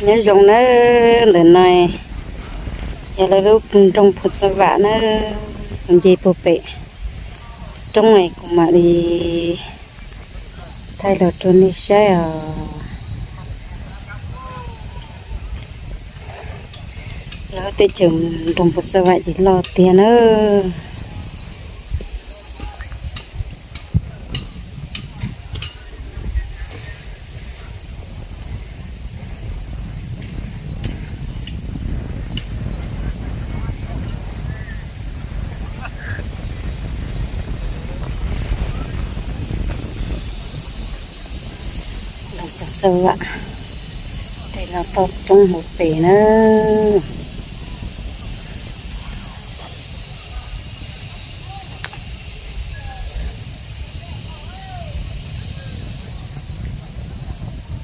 Nyob zoo nawb, ntawm no yog lawv lub nroog Phu Xa Vam na, kuv nce puag pem roob es kuv mam li thaij los rau nej saib os. Lawv teb chaws nroog Phu Xa Vam ces loj tiag na. Nroog Phu Xa Vam, tej no toj roob hauv pes na.